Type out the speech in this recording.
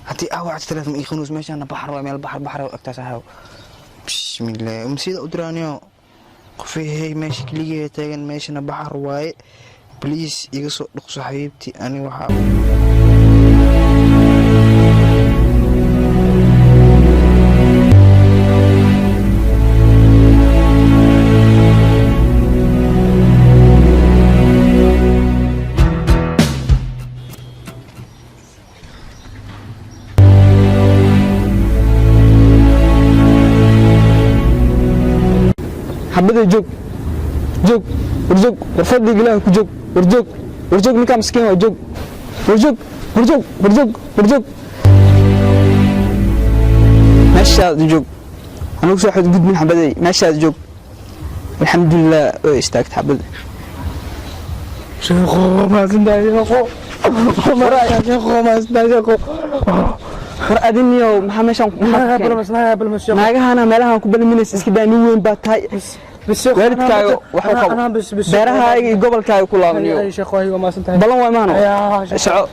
Haddii aa wacdo telefoon ii qanuus. Meeshaana baxar waa, meel baxar baxar oo agtaas ahaw. Bismillaah, umsida u diraaniyo qofihey meesha keligeeda taagan, meeshana baxar waaye. Please iga soo dhuqso xabiibti. Ani waxaa Xabada joog, joog, war joog, war fadliga Ilaahay ku joog, war joog, war joog, ninkaa miskiin waa, joog, war joog, war joog, war joog, war joog, meeshaad joog, anugu soo xadgudbin. Xabaday, meeshaad joog. Alxamdulilah, way istaagtay xabada. Sheekho, mahadsantahay sheekho. Sheekho, mahadsantahay sheekho. War adiniyow, maxaa meeshaan, maxaa ku keenay? Naagahana meelahan ku balminaysa iska daa, nin weyn baa tahay. Waalidkaaga waxu qabo, beerahaaga iyo gobolkaaga ku laabaniyo. Ballan waa imaano, soco.